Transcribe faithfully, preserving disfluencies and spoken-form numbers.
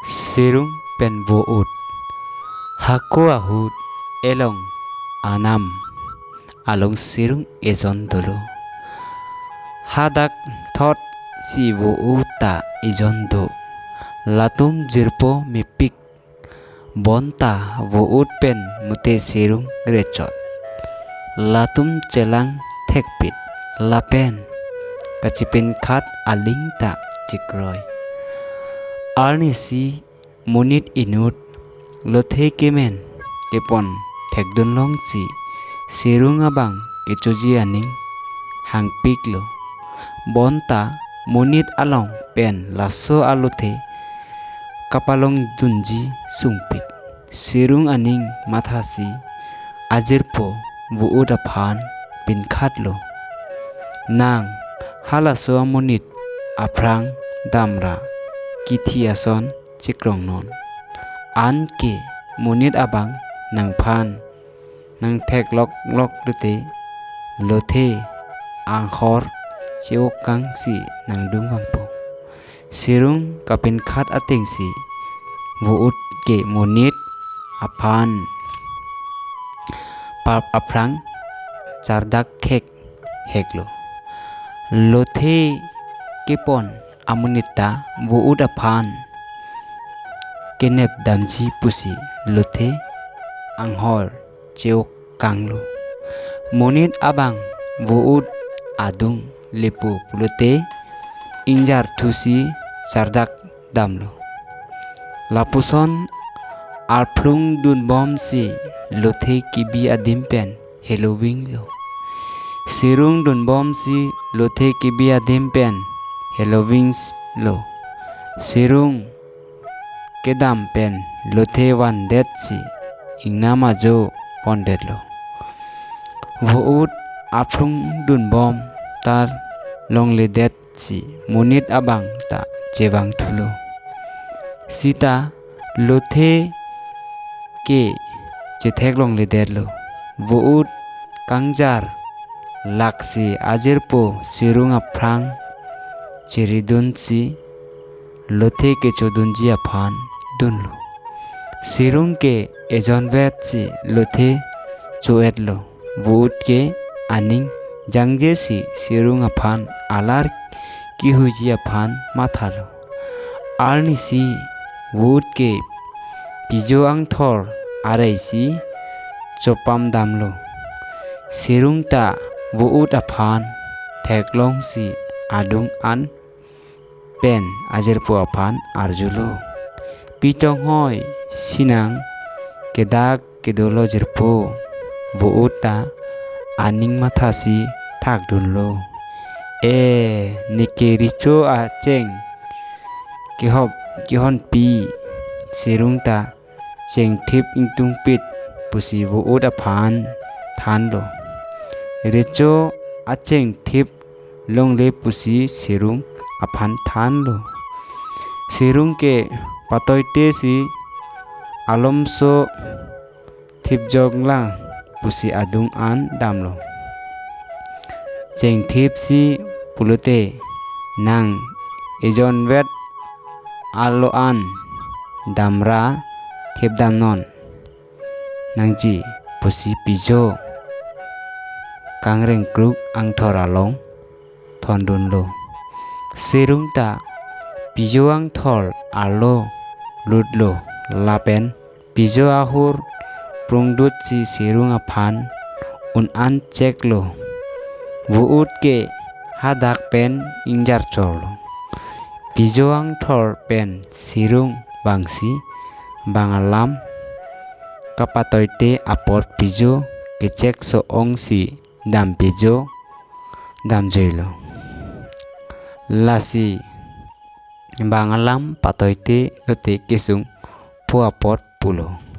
Sirung pen Vo-ut. Hako ahut elong anam along sirung ejon dolo. Hadak thot si Vo-ut ta ejon do. Latum jirpo mepik. Bonta Vo-ut pen muthe sirung rechot. Latum chelang thekpit lapen kachepinkhat aling ta chekroi. Arnisi monit inut lothe kemen kepon thekdun longsi sirung abang kechoji aning hangpiklo. Bonta monit along pen laso alothe kapalongdunji sungpik. Sirung aning mathasi ajirpo Vo-ut aphan pinkhatlo. Nang halaso amonit aphrang damra kithi ason chekrongnon. Anke monit abang nangphan nangtheklok lok lote lothe anghor che-ok kangsi nangdung vangpo. Sirung kapinkhat atengsi Vo-ut ke monit aphan pap aphrang chardak khek heklo. Lothe kepon amonit ta Vo-ut aphan kenep damji pusi lothe anghor che-ok kanglo. Monit abang Vo-ut adung lepo pulote ingjar thusi chardak damlo. Lapuson arphlung dunbomsi lothe kebi adim pen helovinglo. Sirung dunbomsi lothe kebi adim pen helovinglo. Sirung kedam pen lothe vandetsi ingnam ajo pondetlo. Vo-ut arphlung dunbom ta longledetsi monit abang ta chevangthulo. Sita lothe ke chetheklongledetlo. Vo-ut kangjar laksi ajirpo sirung aphrang cheridunsi lothe kechodunji aphan dunlo. Sirung ke ejonvetsi lothe cho-etlo. Vo-ut ke aning jangjesi sirung aphan alar kihuji aphan mathalo. Arnisi Vo-ut ke pijo angthor areisi chopam damlo. Sirung ta Vo-ut aphan theklongsi adung an pen ajirpo aphan arjulo. Pi tonghoi sinang kedak kedolo jirpo. Vo-ut ta aning mathasi thakdunlo. E, neke recho acheng kehop kehonpi. Sirung ta chengthip ingtungpit pusi Vo-ut aphan thanlo. Recho achengthip longle pusi sirung aphan thanlo. Sirung ke patoitesi alomso thipjoklang pusi adung an damlo. Chengthipsi pulote nang ejonvet alo an damra thipdamnon nangji pusi pijo kangrengkruk angthor along thondunlo. Sirung ta pijo angthor arlo lutlo lapen pijo ahur prungdutsi sirung aphan un-an cheklo. Vo-ut ke hadak pen ingjar chorlo. Pijo angthor pen sirung vangsi bang alam kapatoite apot pijo kechek so-ongsi dam pijo damjuilo. Lasi bang alam patoite lote kesung pu apot pulo.